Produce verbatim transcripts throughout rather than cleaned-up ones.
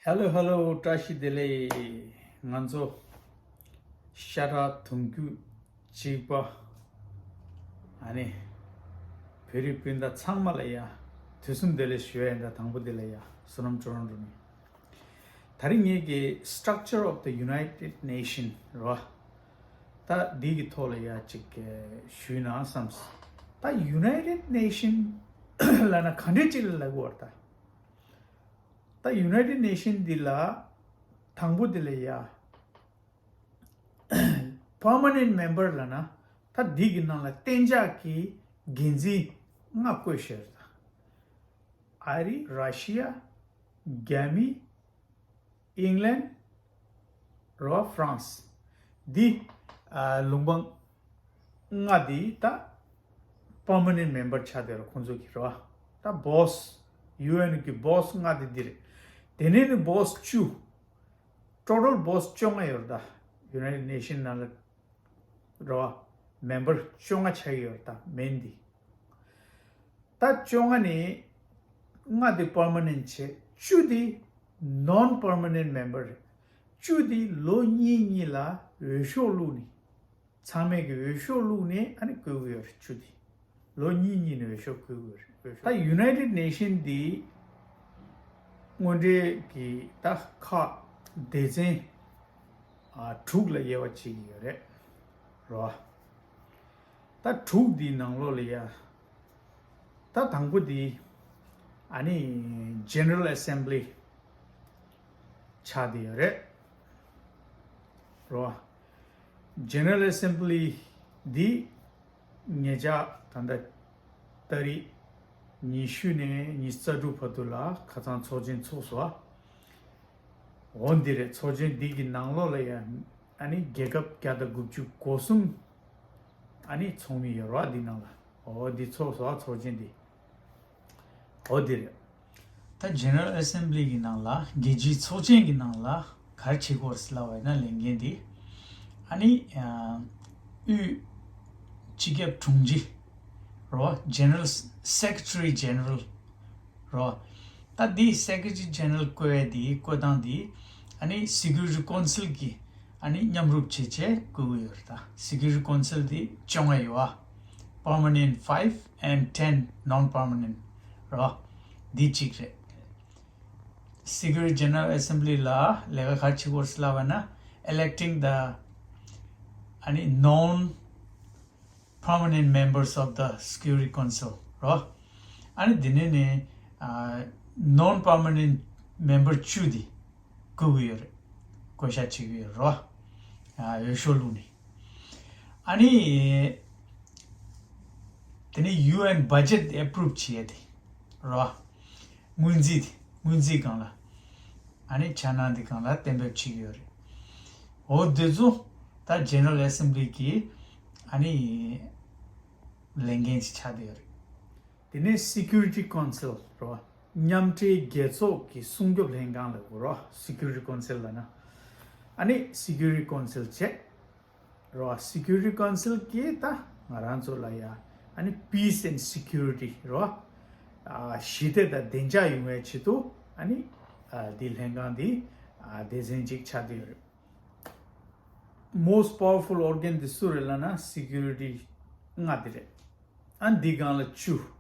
Hello hello, བཀྲ་ཤིས་བདེ་ལེགས། ང་ཚོ་ཤ་ཁྲག་གདུང་རྒྱུད་གཅིག་པ། ཨ་ནི་བོད་རིགས་སྤུན་ཟླ་ཚང་མ་ལ་ཡ་དུས་གསུམ་བདེ་ལེགས་ཞུ་ཡ་ཡིན། ད་དང་པོ་དེ་ལ་ཡ་བསོད་ནམས་ཊོ་རོན་ཊོ་ནས། ད་རིང་ངེད་ཀྱི་Structure of the United Nation རོ། ད་འདི་གི་ཐོག་ལ་ཡ་གཅིག་ཞུས་ན་བསམས། ད་United Nation ལབ་ན་ག་འདྲས་ཅིག་ལ་ལབ་དགོས་བར་ད། ད་United Nation འདི་ལ་དང་པོ་འདི་ལ་ཡ་Permanent Member ལབ་ན། ད་འདི་གི་ནང་ལ་གཏན་འཇགས་ཀྱི་འགན་འཛིན་ལྔ་བསྐོས་བཞག་ཡོད་ད། ཨ་རི། ར་ཤི་ཡ། རྒྱ་མི། ཨིང་ལན། རོ། ཧྥ་རན་སི། འདི་ཨ་ལུང་པ་ལྔ་འདི་ད་Permanent Member ཆགས་བསྡད་རོ། ཁོང་ཚོ་གི་རོ། ད་Boss, ཡུ་ཨེན་གི་Boss ལྔ་འདི་འདི་རེད། དེ་ནས་ནི་Boss བཅུ། Total Boss བཅོ་ལྔ་ཡོད་རེད་ད། United Nation ནང་ལ་རོ། Member བཅོ་ལྔ་ཆགས་ཀྱི་ཡོད་རེད་ད། མེན་འདི། ད་བཅོ་ལྔ་ནས་ལྔ་དེ་Permanent བྱས། བཅུ་དེ་Non-Permanent Member རེད། བཅུ་དེ་ལོ་གཉིས་གཉིས་ལ་འོས་ཤོག་བླུགས་ནས། ཚང་མས་ཀྱི་འོས་ཤོག་བླུགས་ནས་ཨ་ནི་བསྐོ་གི་ཡོད་རེད། བཅུ་དེ་ལོ་གཉིས་གཉིས་ནས་འོས་ཤོག་བསྐོ་གི་ཡོད་རེད། ད་United Nation འདི་དངོས་འབྲེལ་གྱི་ད་ཁག་སྡེ་ཚན་ཨ་དྲུག་ལ་དབྱེ་བ་ཕྱེ་གི་ཡོད་རེད་རོ། ད་དྲུག་འདིའི་ནང་ལོགས་ལ་ཡ། ད་དང་པོ་འདི་ཨ་ནི་General Assembly ཆགས་བསྡད་ཡོད་རེད་རོ། General Assembly འདི་ཉེ་ཆར་ད་ལྟ་ཏ་རིག་ཉི་ཤུ་ནས་ཉི་ཤུ་རྩ་དྲུག་བར་དུ་ལ་ཁ་སང་ཚོགས་ཆེན་ཚོགས་སོང་། འོ་འདི་རེད། ཚོགས་ཆེན་འདི་གི་ནང་ལོགས་ལ་ཡ་ཨ་ནི་རྒྱལ་ཁབ་བརྒྱ་དང་དགུ་བཅུ་གོ་གསུམ་ཨ་ནི་ཚོགས་མི་ཡོད་རོ། འདི་ནང་ལ་འོ་འདི་ཚོགས་སོང་། ཚོགས་ཆེན་འདི་འོ་འདི་རེད། ད་General Assembly གི་ནང་ལ་རྒྱལ་སྤྱིའི་ཚོགས་ཆེན་གྱི་ནང་ལ་ག་རེ་བྱེད་དགོས་ཟེར་ལབ་པ་ཡིན་ན། ལས་འགན་འདི་ཨ་ནི་ཨ་དབུས་སྤྱི་ཁྱབ་དྲུང་ཆེ་རོ། General Secretary General རོ། ད་འདི་Secretary General བསྐོ་ཡས་འདི་བསྐོ་སྟངས་འདི་ཨ་ནི་Security Council གི་ཨ་ནི་མཉམ་རུབ་བྱེད་ཆེད་བསྐོ་གི་ཡོད་རེད། ད་Security Council འདི་བཅོ་ལྔ་ཡོད་ཨ། Permanent five and ten non-permanent རོ། འདི་གཅིག་རེད། Secretary General Assembly ལ་ལས་ཀ་ག་རེ་བྱེད་དགོས་ཟེར་ལབ་པ་ན། Electing the ཨ་ནི་non permanent members of the Security Council རོ། ཨ་ནི་འདི་ནས་ནི་ཨ་non permanent member བཅུ་འདི་བསྐོ་གི་ཡོད་རེད། བསྐོ་བཞག་བྱེད་ཀྱི་ཡོད་རེད་རོ། ཨ་འོས་ཤོག་བླུགས་ནས། ཨ་ནི་དེ་ནས་ཡུ་ཨེན་budget approve བྱེད་ཡས་དེ་རོ། སྔོན་རྩིས་དེ་སྔོན་རྩིས་སྒང་ལ་ཨ་ནི་འཆར་སྣང་དེ་སྒང་ལ་གཏན་འབེབས་བྱེད་ཀྱི་ཡོད་རེད། འོ་དེ་ཚོ་ད་General Assembly གི་ཨ་ནི་ལས་འགན་ཅིག་ཆགས་བསྡད་ཡོད་རེད། དེ་ནས་Security Council རོ། མཉམ་འབྲེལ་རྒྱལ་ཚོགས་ཀྱི་སྲུང་སྐྱོབ་ལྷན་ཁང་ལབ་དགོས་རོ། Security Council ལབ་ན། ཨ་ནི་Security Council བྱས་རོ། Security Council གིས་ད་ང་རང་ཚོ་ལ་ཡ་ཨ་ནི་Peace and Security རོ། ཨ་ཞི་བདེ་དང་བདེ་འཇགས་ཡོང་བའི་ཆེད་དུ་ཨ་ནི་ཨ་འདི་ལྷན་ཁང་འདི་ཨ་སྡེ་ཚན་གཅིག་ཆགས་བསྡད་ཡོད་རེད། Most powerful organ དེ་སུ་རེད་ལབ་ན་Security ལྔ་དེ་རེད། ཨ་འདི་སྒང་ལ་བཅུ།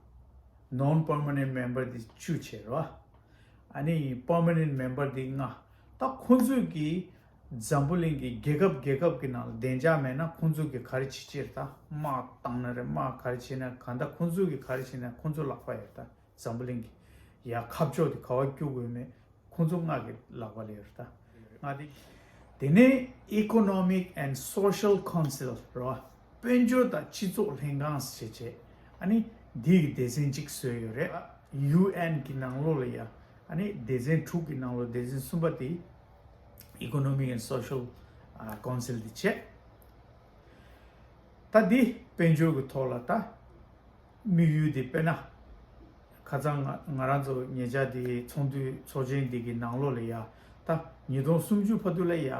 Non permanent member དེ་བཅུ་བྱས་རོ། ཨ་ནི་Permanent member དེ་ལྔ། ད་ཁོང་ཚོས་ཀྱི་འཛམ་བུ་གླིང་གི་རྒྱལ་ཁབ་རྒྱལ་ཁབ་ཀྱི་ནང་ལ་བདེ་འཇགས་མེད་ན་ཁོང་ཚོས་ཀྱི་ག་རེ་བྱེད་ཀྱི་རེད། ད་དམག་བཏང་ན་རེད། དམག་ག་རེ་བྱེད་ན། གང་ལྟར་ཁོང་ཚོས་ཀྱི་ག་རེ་བྱེད་ན་ཁོང་ཚོ་ལག་པ་ཡོད། ད་འཛམ་བུ་གླིང་གི་ཡ་ཁ་ཕྱོགས་དེ་ག་བ་བསྐྱུར་དགོས་མེད། ཁོང་ཚོ་ལྔ་གི་ལག་པ་ལ་ཡོད་རེད། ད་ལྔ་དེ། དེ་ནས་Economic and Social Council རོ། དཔལ་འབྱོར་དང་སྤྱི་ཚོགས་ལྷན་ཁང་ཟེར་བྱས། ཨ་ནི་འདི་གི་སྡེ་ཚན་གཅིག་བཟོས་ཡོད་རེད། ཡུ་ཨེན་གི་ནང་ལོགས་ལ་ཡ་ཨ་ནི་སྡེ་ཚན་དྲུག་གི་ནང་ལོགས་སྡེ་ཚན་གསུམ་པ་དེ་Economic and Social Council དེ་བྱས། ད་འདི་དཔལ་འབྱོར་གི་ཐོག་ལ་ད་དམིགས་ཡུལ་དེ་དཔེར་ན། ཁ་སང་ང་ང་རང་ཚོ་ཉེ་ཆར་དེ་ཚོགས་འདུ་ཚོགས་ཆེན་འདི་གི་ནང་ལོགས་ལ་ཡ་ད་ཉིས་སྟོང་སུམ་ཅུ་བར་དུ་ལ་ཡ་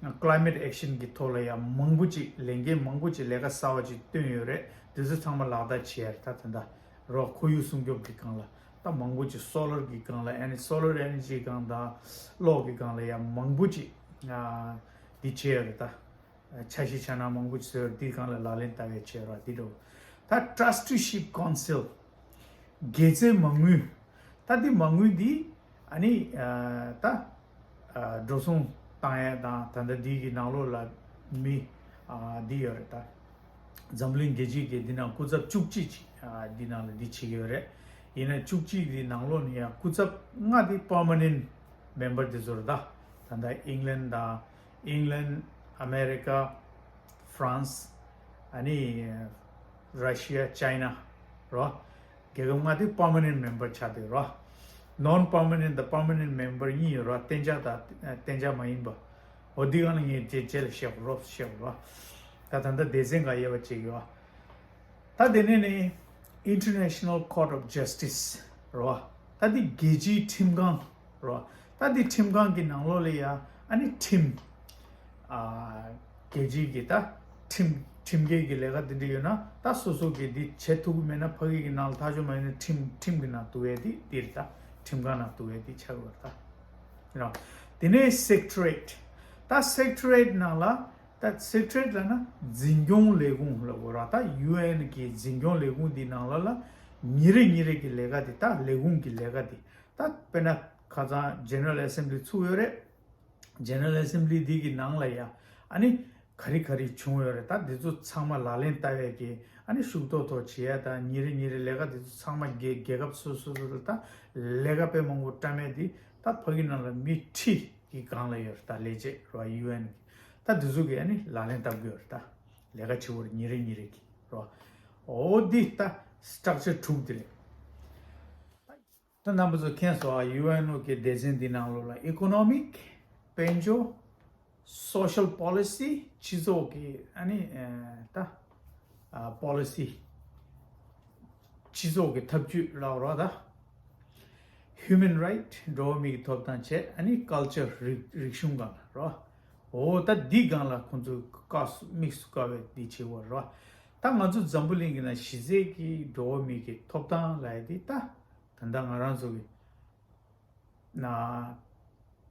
ད་Climate Action གི་ཐོག་ལ་ཡ་མང་པོ་ཅིག་ལས་འགན་མང་པོ་ཅིག་ལས་ཀ་གསར་བ་ཅིག་བཏོན་ཡོད་རེད། དེ་ཚོ་ཚང་མ་ལག་བསྟར་བྱས་ཡ་རེད། ད་དེ་འདྲ་རོ། ཁོར་ཡུག་སྲུང་སྐྱོབ་ཀྱི་སྒང་ལ་ད་ མང་པོ་ཅིག་solar་གི་སྒང་ལ་ཨ་ནི་solar energy་སྒང་དང་གློག་གི་སྒང་ལ་ཡང་མང་པོ་ཅིག་ཨ་འདི་བྱས་ཡོད་རེད་ད། འཆར་གཞི་འཆར་སྣང་མང་པོ་ཅིག་བཟོས་ཡོད་རེད། འདི་སྒང་ལ་ལག་ལེན་བསྟར་བའི་བྱས་ར་འདི་འགྲོ། ད་Trusteeship Council་དགེ་རྩའི་མ་དངུལ། ད་འདི་མ་དངུལ་འདི་ཨ་ནི་ཨ་ད་ཨ་འགྲོ་སོང་བཏང་ཡས་དང་ད་ལྟ་འདི་གི་ནང་ལོགས་ལ་མི་ཨ་འདི་ཡོད་རེད་ད། འཛམ་གླིང་རྒྱལ་སྤྱི་གི་འདི་ནང་སྐུ་ཚབ་བཅུ་གཅིག་ཅིག་ཨ་འདི་ནང་ལ་འདི་བྱེད་ཀྱི་ཡོད་རེད། ཡིན་ན་བཅུ་གཅིག་འདི་ནང་ལོགས་ནས་ཡང་སྐུ་ཚབ་ལྔ་འདི་permanent member་འདི་ཚོ་རེད་ད། ད་ལྟ་England་དང་England་America་France་ཨ་ནི་Russia China་རོ། རྒྱལ་ཁབ་ལྔ་དེ་permanent member་ཆགས་བསྡད་རོ། Non permanent་དང་permanent member་གཉིས་ཡོད་རོ། གཏན་འཇགས་དང་གཏན་འཇགས་མ་ཡིན་པ། འོ་འདི་གང་ལ་ངས་རྗེས་རྗེས་ལ་བཤད་རོ་བཤད་རོ། ད་ད་ལྟ་སྡེ་ཚན་འགའ་དབྱེ་བ་བྱེད་ཀྱི་ཡོད། ད་དེ་ནས་ནི་International Court of Justice་རོ། ད་འདི་རྒྱལ་སྤྱིའི་ཁྲིམས་ཁང་རོ། ད་འདི་ཁྲིམས་ཁང་གི་ནང་ལོགས་ལ་ཡ་ཨ་ནི་ཁྲིམས་ཨ་རྒྱལ་སྤྱིའི་གི་ད་ཁྲིམས་ཁྲིམས་འགལ་གྱི་ལས་ཀ་དེ་འདྲ་ཡོད་ན་ད་སོ་སོ་གི་འདི་བྱེད་ཐུབ་ཀྱི་མེད་ན་ཕ་གི་གི་ནང་ལ་ཐག་གཅོད་མ་ཡིན་ན་ཁྲིམས་ཁྲིམས་གི་ནང་བསྡུ་བས་འདི་འདིར་ད་ཁྲིམས་ཁང་ནང་བསྡུ་བས་འདི་ཆགས་ཡོད་ད་རོ། དེ་ནས་Secretariat། ད་Secretariat་ནང་ལ་ད་Secretariat་ལབ་ན་འཛིན་སྐྱོང་ལས་ཁུངས་ལབ་དགོས་ར། ད་ཡུ་ཨེན་གི་འཛིན་སྐྱོང་ལས་ཁུངས་འདི་ནང་ལ་ལ་ཉིན་རེ་ཉིན་རེ་གི་ལས་ཀ་འདི་ད་ལས་ཁུངས་ཀྱི་ལས་ཀ་འདི་ད་དཔེར་ན་ཁ་སང་General Assembly་ཚུགས་ཡོད་རེད། General Assembly་འདི་གི་ནང་ལ་ཡ་ཨ་ནི་ག་རེ་ག་རེ་བྱུང་ཡོད་རེད། ད་འདི་ཚོ་ཚང་མ་ལག་ལེན་བསྟར་བའི་གི་ཨ་ནི་ཤུགས་ཐོག་ཐོག་བྱེད་ཡ་ད་ཉིན་རེ་ཉིན་རེ་ལས་ཀ་འདི་ཚོ་ཚང་མ་རྒྱལ་རྒྱལ་ཁབ་སོ་སོ་སོ་ལ་ད་ལས་ཀ་དཔེ་མང་པོ་བཀྲམ་ཡ་འདི་ད་ཕ་གི་ནང་ལ་མི་ཁྲི་གི་སྒང་ལ་ཡོད་རེད། ད་ལས་བྱེད་རོ་ཡུ་ཨེན་གི་ད་འདི་ཚོ་གི་ཨ་ནི་ལག་ལེན་བསྟར་གི་ཡོད་རེད། ད་ལས་ཀ་བྱེད་པར་ཉིན་རེ་ཉིན་རེ་གི་རོ། འོ་འདི་ད་Structure་དྲུག་འདི་རེད། ད་རྣམ་པ་ཚོ་མཁྱེན་སོང་ཨ། ཡུ་ཨེན་ཨོ་གི་སྡེ་ཚན་འདི་ནང་ལོགས་ལ་Economic་དཔལ་འབྱོར། Social Policy་སྤྱི་ཚོགས་ཀྱི་ཨ་ནི་ཨ་ད་ཨ་Policy་སྤྱི་ཚོགས་ཀྱི་ཐབས་ཇུས་ལབ་རོགས་ད། Human Right་འགྲོ་བ་མི་གི་ཐོབ་ཐང་བྱས། ཨ་ནི་Culture་རིག་རིག་གཞུང་སྒང་ལ་རོ། འོ་ད་འདི་སྒང་ལ་ཁོང་ཚོས་དམིགས་སུ་དམིགས་སུ་བཀར་བའི་འདི་བྱེད་པ་རོ། ད་ང་ཚོ་འཛམ་བུ་གླིང་གི་ནང་གཞི་རྩའི་གི་འགྲོ་བ་མི་གི་ཐོབ་ཐང་ལབ་ཡ་འདི་ད་ད་ལྟ་ང་རང་ཚོ་གི་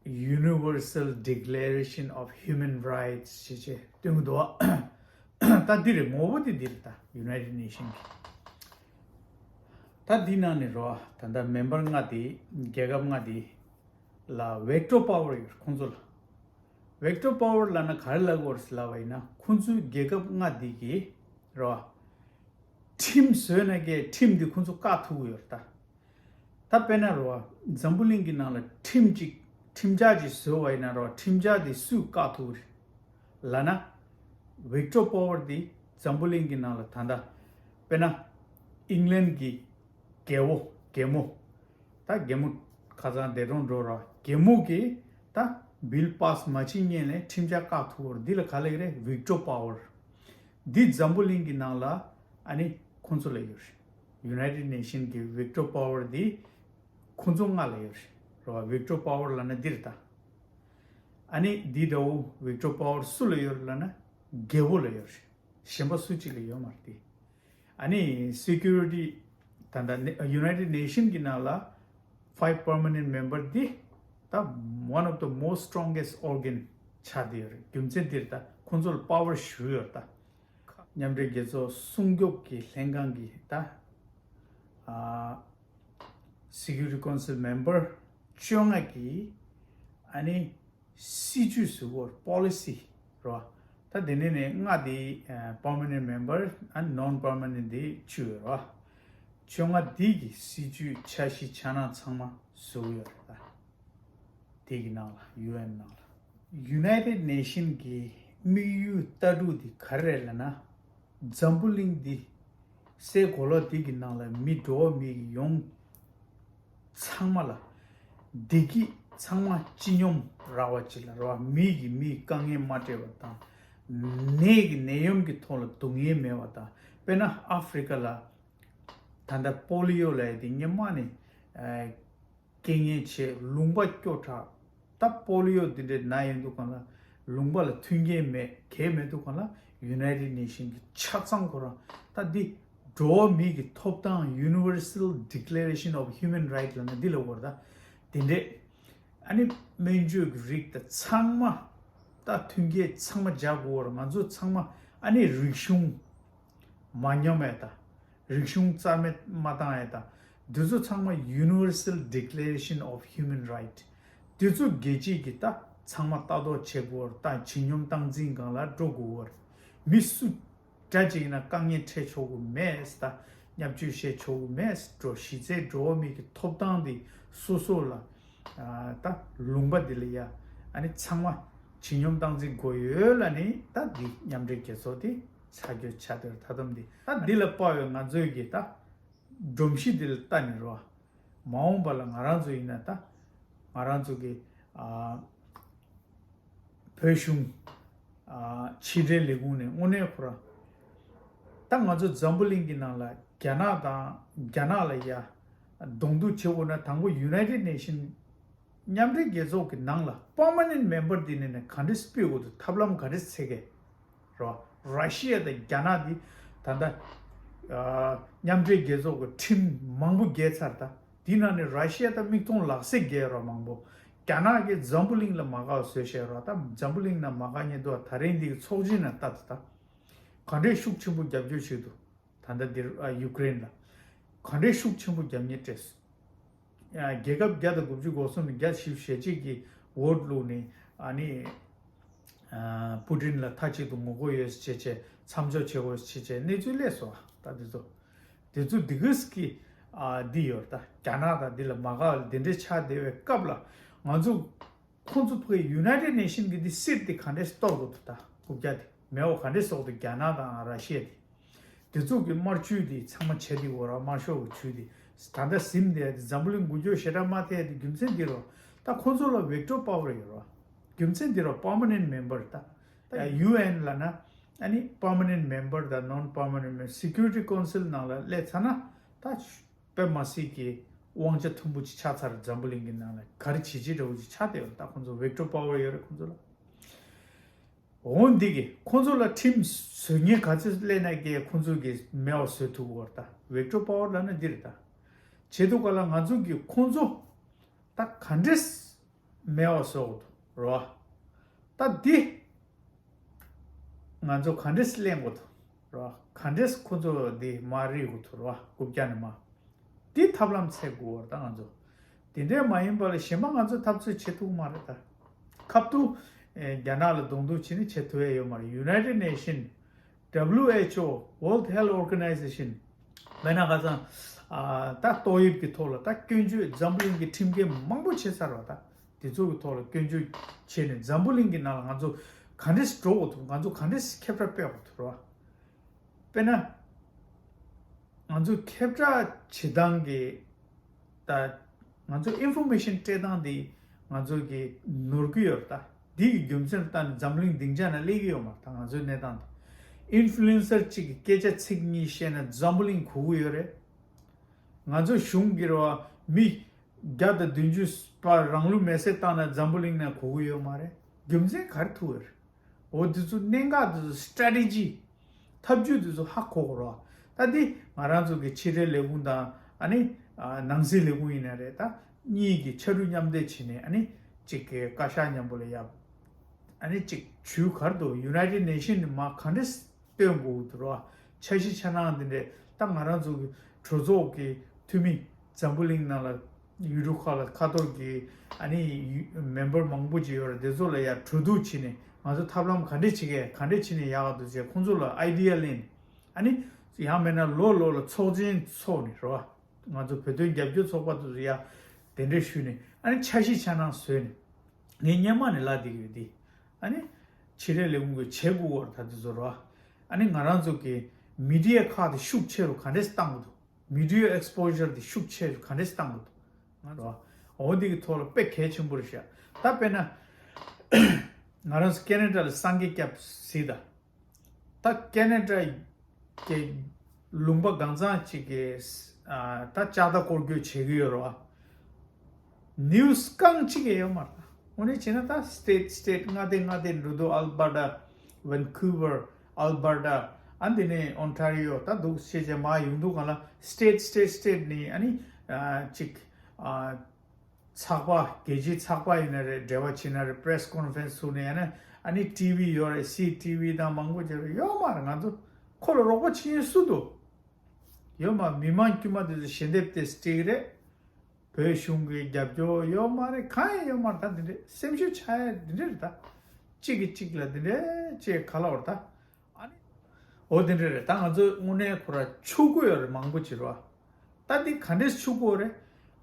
ན་Universal Declaration of Human Rights་ཞེས་བྱས་སྟོན་གྱི་འདུག་ད་འདི་རེད། ངོ་བོ་དེ་འདི་རེད། ད་United Nation་གི་ད་འདི་ནང་ནས་རོ། ད་ལྟ་member་ལྔ་དེ་རྒྱལ་ཁབ་ལྔ་དེ་ལ་veto power་ཡོད་ཁོང་ཚོ་ལ། Veto power་ལབ་ན་ག་རེ་ལབ་དགོས་རེད་ལབ་པ་ཡིན་ན་ཁོང་ཚོའི་རྒྱལ་ཁབ་ལྔ་དེ་གི་རོ། ཁྲིམས་བཟོས་ན་གི་ཁྲིམས་དེ་ཁོང་ཚོ་བཀག་ཐུབ་ཀྱི་ཡོད་རེད་ད། ད་དཔེར་ན་རོ། འཛམ་བུ་གླིང་གི་ནང་ལ་ཁྲིམས་ཅིག་ཁྲིམས་འཆར་ཅིག་བཟོས་པ་ཡིན་ན་རོ། ཁྲིམས་འཆར་དེ་སུས་བཀག་ཐུབ་རེད་ལབ་ན། Veto power་དེ་འཛམ་བུ་གླིང་གི་ནང་ལ་ད་ལྟ་དཔེར་ན་England་གི་རྒྱལ་པོ་རྒྱལ་མོ། ད་རྒྱལ་མོ་ཁ་སང་འདས་གྲོངས་འགྲོ་རོ། རྒྱལ་མོ་གི་ད་bill pass་མ་བྱེད་སྔོན་ལ་ཁྲིམས་འཆར་བཀག་ཐུབ་པར་འདི་ལ་ག་ལབ་ཀྱི་རེད། Veto power། འདི་འཛམ་བུ་གླིང་གི་ནང་ལ་ཨ་ནི་ཁོང་ཚོ་ལ་ཡོད་རེད། United Nation་གི་veto power་འདི་ཁོང་ཚོ་ལྔ་ལ་ཡོད་རེད་རོ། Veto power་ལབ་ན་འདི་རེད་ད། ཨ་ནི་འདི་འདྲ་བོ་veto power་སུ་ལ་ཡོད་རེད་ལབ་ན་རྒྱལ་པོ་ལ་ཡོད་རེད། གཞན་པ་སུ་གཅིག་ལ་ཡོད་མ་རེད་དེ། ཨ་ནི་Security་ད་ལྟ་United Nation་གི་ནང་ལ་five permanent member་འདི་ད་one of the most strongest organ་ཆགས་བསྡད་ཡོད་རེད། རྒྱུ་མཚན་འདིར་ད་ཁོང་ཚོར་power་ཞུ་ཡོད་ད། མཉམ་འབྲེལ་རྒྱལ་ཚོགས་སྲུང་སྐྱོབ་ཀྱི་ལྷན་ཁང་གི་ད་ཨ་Security Council member་བཅོ་ལྔ་གིས་ཨ་ནི་སྲིད་ཇུས་བཟོ་བར་policy་རོ། ད་དེ་ནས་ནས་ལྔ་དེ་ཨ་permanent member་ཨ་non permanent་དེ་བཅུ་ཡོད་རོ། བཅོ་ལྔ་དེ་གི་སྲིད་ཇུས་འཆར་གཞི་འཆར་སྣང་ཚང་མ་བཟོ་གི་ཡོད་རེད་ད། དེ་གི་ནང་ལ་ཡུ་ཨེན་ནང་ལ། United Nation་གི་དམིགས་ཡུལ་ལྟ་གྲུབ་དེ་ག་རེ་རེད་ལབ་ན། འཛམ་བུ་གླིང་འདི་སའི་གོ་ལ་འདི་གི་ནང་ལ་མི་འགྲོ་བ་མི་ཡོང་ཚང་མ་ལ་བདེ་སྐྱིད་ཚང་མ་སྤྱི་སྙོམས་ར་བ་ཅིག་ལ་ར་བ། མི་གིས་མིའི་དཀའ་ངལ་མ་སྤྲད་པ་དང་། ནད་ཀྱིས་ནད་ཡམས་ཀྱི་ཐོག་ལ་སྡུག་བསྔལ་མེད་པ་དང་། དཔེར་ན་ཨ་ཧྥི་རི་ཀ་ལ་ད་ལྟ་པོ་ལི་ཡོ་ལབ་ཡ་དེ་སྔོན་མ་ནས་ཨ་རྐྱེན་ངན་བྱས་ལུང་པ་སྐྱོ་དྲགས། ད་པོ་ལི་ཡོ་འདི་འདྲའི་ནད་ཡོང་དུས་སྒང་ལ་ལུང་པ་ལ་མཐུན་རྐྱེན་མེད་གས་མེད་དུས་སྒང་ལ་United Nation་གི་ཆ་ཚང་ཁོ་རང་ད་འདི་ འགྲོ་བ་མི་གི་ཐོབ་ཐང་Universal Declaration of Human Right ལབ་ན་འདི་ལ་གོ་ར་ད། དེ་འདྲས། ཨ་ནི་སྨན་བཅོས་ཀྱི་རིགས་དང་ཚང་མ། ད་མཐུན་རྐྱེན་ཚང་མ་སྦྱར་དགོས་ར། ང་ཚོ་ཚང་མ་ཨ་ནི་རིག་གཞུང་མ་ཉམས་ཡས་དང་། རིག་གཞུང་རྩ་མེད་མ་བཏང་ཡས་དང་། འདི་ཚོ་ཚང་མ་Universal Declaration of Human Right འདི་ཚོ་རྒྱལ་སྤྱིའི་གི་ད་ཚང་མ་ལྟ་རྟོག་བྱེད་དགོས་ར། ད་ཇི་སྙོམས་སྟངས་འཛིན་སྒང་ལ་འགྲོ་དགོས་ར། མི་སུ་འདྲ་ཅིག་ཡིན་ན་དཀའ་ངལ་འཕྲད་ཆོག་གི་མེད་ད། བརྙས་བཅོས་བྱས་ཆོག་གི་མེད་འགྲོ། གཞི་རྩའི་འགྲོ་བ་མི་གི་ཐོབ་ཐང་དེ་སོ་སོ་ལ། ཨ་ད་ལུང་པ་འདི་ལ་ཡ་ཨ་ནི་ཚང་མ་ཇི་སྙོམས་སྟངས་འཛིན་དགོས་ཡོད་ལ་ནི་ད་འདི་མཉམ་འབྲེལ་རྒྱལ་ཚོགས་དེ་ཆ་རྒྱུ་ཆ་དེར་ད་དམ་འདི་ད་འདི་ལ་དཔག་པའི་ང་ཚོའི་གི་ད་སྒྲོམ་གཞི་འདི་ལ་ལྟ་ནི་རོ། མ་འོངས་པ་ལ་ང་རང་ཚོ་ཡིན་ན་ད་ང་རང་ཚོ་གི་ཨ་བོད་གཞུང་ཨ་ཕྱི་འབྲེལ་ལས་ཁུངས་ནས་དངོས་གནས་ཁོ་རང་ད་ང་ཚོ་འཛམ་བུ་གླིང་གི་ནང་ལ་རྒྱ་ནག་དང་རྒྱ་ནག་ལ་ཡ་གདོང་ཐུག་བྱེད་དགོས་ན་དང་པོ་United Nation མཉམ་འབྲེལ་རྒྱལ་ཚོགས་ཀྱི་ནང་ལ་Permanent Member འདི་ནས་ནས་ག་འདྲས་སྤེལ་དགོས་འདུག་ཐབས་ལམ་ག་འདྲས་འཚོལ་གི་རེད་བ། ར་ཤི་ཡ་དང་རྒྱ་ནག་འདི་ད་ལྟ་ཨ་མཉམ་འབྲེལ་རྒྱལ་ཚོགས་ཀྱི་ཁྲིམས་མང་པོ་བརྒལ་ཚར། ད་འདི་ནང་ནས་ར་ཤི་ཡ་ད་མིག་མཐོང་ལག་ཟེར་བརྒལ་ར་མང་པོ། རྒྱ་ནག་གིས་འཛམ་བུ་གླིང་ལ་མ་དགའ་བ་བཟོས་བཞག་ར། ད་འཛམ་བུ་གླིང་ནང་མ་དགའ་མཁན་འདུག་ད་རེས་འདི་གི་ཚོགས་ཆེན་ནང་ལྟ་ད་ད་ག་འདྲས་ཤུགས་ཆེན་པོ་རྒྱབ་སྐྱོར་བྱེད་འདུག་ད་ལྟ་འདིར་ཨ་ཡུ་ཀེ་རེན་ལ་ག་འདྲས་ཤུགས་ཆེན་པོ་རྒྱབ་མཁན་སྤྲད་སོང་། ཨ་རྒྱལ་ཁབ་བརྒྱ་དང་དགུ་བཅུ་གོ་གསུམ་ནས་བརྒྱ་བཞི་བཅུ་ཞེ་གཅིག་གིས་ཝོ་ཊི་བླུགས་ནས་ཨ་ནི་ཨ་པུ་ཏིན་ལ་མཐའ་གཅིག་ཏུ་ངོ་རྒོལ་ཡོད་ཟེར་བྱས་བྱས་མཚམས་འཇོག་བྱེད་དགོས་ཟེར་བྱས་བྱས་གནས་ཚུལ་སླེབས་སོང་། ད་འདི་ཚོ་འདི་ཚོ་འདི་གིས་ཀྱི་ཨ་འདི་ཡོད་ད། རྒྱ་ནག་དང་འདི་ལ་མ་དགའ་བ་འདི་འདྲའི་ཆགས་བསྡད་པའི་སྐབས་ལ་ང་ཚོ་ཁོང་ཚོ་ཕ་གི་United Nation གི་འདི་སྲིད་དེ་ག་འདྲས་གཏོར་དགོས་འདུག་ད་རྐུབ་བཀྱག་དེ་མེད་པ་ག་འདྲས་བཟོ་དགོས་འདུག་རྒྱ་ནག་དང་ར་ཤི་ཡ་དེ་དེ་ཚོ་གི་དམར་ཇུས་དེ་ཚང་མ་བྱས་དེ་འོ་ར། དམར་ཤོག་གི་ཇུས་དེ་ད་ལྟ་ཟིན་བསྡད་དེ་འཛམ་བུ་གླིང་འགུལ་སྐྱོད་ཞེ་དྲག་མ་ཐེབས་དེ་རྒྱུ་མཚན་འདི་རོ། ད་ཁོང་ཚོ་ལ་Veto Power ཡོད་རོ། རྒྱུ་མཚན་འདི་རོ་Permanent Member ད། ད་ཡུ་ཨེན་ལ་ན་ཨ་ནི་Permanent Member དང་Non-Permanent Member Security Council ནང་ལ་སླེབས་ཚར་ན་ད། དཔེ་མ་སྲིད་ཀྱི་དབང་ཆ་མཐོན་པོ་ཅིག་ཆགས་ཚར། འཛམ་བུ་གླིང་གི་ནང་ལ་ག་རེ་བྱེད་ཅི་འདྲ་བོ་ཅིག་ཆགས་བསྡད་ཡོད་རེད། ད་ཁོང་ཚོ་Veto Power ཡོད་རེད་ཁོང་ཚོ་ལ། འོ་འདི་གི་ཁོང་ཚོ་ལ་ཁྲིམས་བཟོ་མཁན་ག་ཚོད་སླེབས་ན་གི་ཁོང་ཚོ་གི་མེད་པ་བཟོ་ཐུབ་ཀྱི་ཡོད་རེད། ད་Veto Power ལབ་ན་འདི་རེད། ད་བྱེད་ཐུབ་ག་ལ་ང་ཚོ་གི་ཁོང་ཚོ་ད་ག་འདྲས་མེད་པ་བཟོ་དགོས་འདུག་རོ། ད་འདི་ང་ཚོ་ག་འདྲས་གླེང་དགོས་འདུག་རོ། ག་འདྲས་ཁོ་ཚོ་འདི་མ་རིག་དགོས་འདུག་རོ། རྐུབ་བཀྱག་ནས་མ་འདི་ཐབས་ལམ་འཚོལ་དགོས་ར། ད་ང་ཚོ་དེ་འདྲས་མ་ཡིན་པ་ལ་གཞན་པ་ང་ཚོ་འཐབ་རྩོད་བྱེད་ཐུབ་མ་རེད། ད་ཁབ་ཏུ་ཨེ་རྒྱ་ནག་ལ་གདོང་ཐུག་བྱེད་ནི་བྱེད་ཐུབ་ཡ་ཡོད་མ་རེད། United Nation W H O World Health Organization མེད་ན་ཁ་སང་ཨ་ད་ཏོག་དབྱིབས་ཀྱི་ཐོག་ལ་ད་སྐྱོན་བརྗོད་འཛམ་བུ་གླིང་གི་ཁྲིམས་འགལ་མང་པོ་བྱས་ཚར་བ། ད་དེ་ཚོ་གི་ཐོག་ལ་སྐྱོན་བརྗོད་བྱས་ནས་འཛམ་བུ་གླིང་གི་ནང་ལ་ང་ཚོ་ག་འདྲས་འགྲོ་དགོས་འདུག་ང་ཚོ་ག་འདྲས་ཁྱབ་བསྒྲགས་སྤེལ་དགོས་འདུག་ར། དཔེར་ན། ང་ཚོ་ཁྱབ་བསྒྲགས་བྱེད་སྟངས་ཀྱི་ད་ང་ཚོ་Information སྤྲད་སྟངས་འདི་ང་ཚོ་གི་ནོར་གྱི་ཡོད་རེད། ད་འདི་གི་རྒྱུ་མཚན་ལ་བལྟས་ནས་འཛམ་གླིང་སྡིངས་ཆ་ནང་སླེབས་ཀྱི་ཡོད་མ་རེད། ད་ང་ཚོའི་གནས་སྟངས་འདི་Influencer གཅིག་གིས་སྐད་ཆ་ཚིག་གཉིས་བཤད་ན་འཛམ་བུ་གླིང་གོ་གི་ཡོད་རེད། ང་ཚོ་གཞུང་གི་རེད་བ་མི་བརྒྱ་དང་བདུན་ཅུ་པ་རང་ལུས་མེར་སྲེག་བཏང་ན་འཛམ་བུ་གླིང་ནང་གོ་གི་ཡོད་མ་རེད། རྒྱུ་མཚན་ག་རེ་ཐུག་ཡོད་རེད། འོ་འདི་ཚོ་གནད་འགག་འདི་ཚོ་Strategy ཐབས་ཇུས་འདི་ཚོ་ཧ་གོ་དགོས་རེད། ད་འདི་ང་རང་ཚོ་གི་ཕྱི་འབྲེལ་ལས་ཁུངས་དང་ཨ་ནི་ཨ་ནང་སྲིད་ལས་ཁུངས་ཡིན་ན་རེད། ད་གཉིས་ཀྱི་ཕྱར་གྲུ་མཉམ་འདེགས་བྱས་ནས་ཨ་ནི་གཅིག་གི་བཀའ་ཤག་མཉམ་པོ་ལ་ཡ་ཨ་ནི་གཅིག་ཇུས་ག་རེ་འདུག United Nation ནི་མ་ག་འདྲས་སྟོན་དགོས་འདུག་རེད་བ། འཆར་གཞི་འཆར་སྣང་འདི་འདྲས་ད་ང་རང་ཚོ་གི་གྲོས་ཚོགས་ཀྱི་འཐུས་མི་འཛམ་བུ་གླིང་ནང་ལ་ཡུལ་གྲུ་ཁག་ལ་ཁ་ཐོར་གྱི་ཨ་ནི་ཡུ་མེམ་བར་མང་པོ་ཅིག་ཡོད་རེད། དེ་ཚོ་ལ་ཡ་གྲོས་བསྡུར་བྱས་ནས་ང་ཚོ་ཐབས་ལམ་ག་འདྲས་བྱེད་གས་ག་འདྲས་བྱས་ནས་ཡག་ག་འདུག་ཅེས་ཁོང་ཚོ་ལ་Idea ལེན་ཨ་ནི་ཡང་མིན་ན་ལོ་ལོ་ལ་ཚོགས་ཆེན་ཚོགས་ནས་རེད་བ། ང་ཚོ་བོད་དོན་རྒྱབ་སྐྱོར་ཚོགས་པ་དེ་ཚོ་ཡ་གདན་འདྲེན་ཞུས་ནས་ཨ་ནི་འཆར་གཞི་འཆར་སྣང་བཟོས་ནས་ངས་སྔོན་མ་ནས་ལབ་བསྡད་ཀྱི་ཡོད་དེ། ཨ་ནི་ཕྱི་འབྲེལ་ལས་ཁུངས་ཀྱི་བྱེད་དགོས་པ་ད་དེ་ཚོ་རེད་བ། ཨ་ནི་ང་རང་ཚོ་གི་Media ཁག་དེ་ཤུགས་ཆེ་རུ་ག་འདྲས་བཏང་དགོས་འདུག Media Exposure དེ་ཤུགས་ཆེ་རུ་ག་འདྲས་བཏང་དགོས་འདུག་ང་རེད་བ། འོ་འདི་གི་ཐོག་ལ་དཔེ་གལ་ཆེན་པོ་རེད་ཤག་ད་དཔེར་ན་ང་རང་ཚོ་ཁེ་ན་ཌ་ལ་སངས་རྒྱས་སྐྱབས་གཟིགས་དང་། ད་ཁེ་ན་ཌ་གི་ལུང་པ་གང་ཚང་གཅིག་གི་ཨ་ད་ལྕགས་རྟ་སྐོར་སྐྱོད་བྱེད་ཀྱི་ཡོད་རེད་བ། News རྐང་གཅིག་ཡང་ཡོད་མ་རེད། དངོས་གནས་བྱས་ན་ད་State State མངའ་སྡེ་མངའ་སྡེ་འགྲོ་འདུག Alberta Vancouver Alberta ཨ་འདི་ནས་Ontario ད་འདུག་ཤེས་བྱ་མ་ཡོང་འདུག་གང་ལ་state state state ནས་ཨ་ནི་ཨ་ཅིག་ཨ་ཚགས་པ་རྒྱལ་སྤྱིའི་ཚགས་པ་ཡིན་ན་རེད། འབྲེལ་བ་བྱེད་ན་རེད། press conference ཚུགས་ནས་ཡང་ན་ཨ་ནི་TV ཡོད་རེད། སི་ཊི་ཝི་དང་མང་པོ་ཅིག་རེད། ཡོད་མ་རེད། ང་ཚོ་ཁོ་ལ་རོགས་པ་བྱེད་མཁན་སུ་འདུག་ཡོད་མ། མི་མང་དཀྱུས་མ་དེ་ཚོ་ཞལ་འདེབས་དེ་སྤྲད་ཀྱི་རེད། བོད་གཞུང་གི་རྒྱབ་སྐྱོར་ཡོད་མ་རེད། གང་ཡང་ཡོད་མ་རེད། ད་འདི་འདྲས་སེམས་ཤུགས་ཆག་ཡ་འདི་འདྲས་རེད། ད་གཅིག་གིས་གཅིག་ལ་འདི་འདྲས་ཅེས་ག་ལ་བར་ད་ཨ་ནི་འོ་འདི་འདྲས་རེད། ད་ང་ཚོ་དངོས་གནས་ཁོ་ར་ཕྱུག་པོ་ཡོད་རེད། མང་པོ་ཅིག་རེད་བ། ད་འདི་ག་འདྲས་ཕྱུག་པོ་རེད།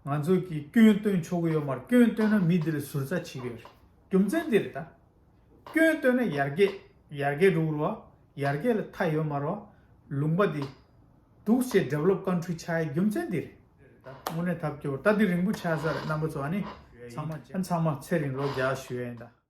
ང་ཚོ་གིས་སྐྱོན་སྟོན་ཆོག་གི་ཡོད་མ་རེད། སྐྱོན་སྟོན་ན་མི་འདི་ལ་ཟུར་ཟ་བྱེད་ཀྱི་ཡོད་རེད། རྒྱུ་མཚན་འདི་རེད་ད། སྐྱོན་བཏོན་ན་ཡར་རྒྱས་ཡར་རྒྱས་འགྲོ་གི་རེད་བ། ཡར་རྒྱས་ལ་མཐའ་ཡོད་མ་རེད་བ། ལུང་པ་འདི་འདུག་སེ་developed country ཆགས་ཡའི་རྒྱུ་མཚན་འདི་རེད། དངོས་གནས་ཐབས་སྐྱོ་བོ། ད་འདི་རིང་པོ་ཆགས་ས་རེད། རྣམ་པ་ཚོ་ཨ་ནི་ཚང་མ་ཚང་མ་ཚེ་རིང་ལོ་བརྒྱ་ཞུ་ཡ་ཡིན་ད།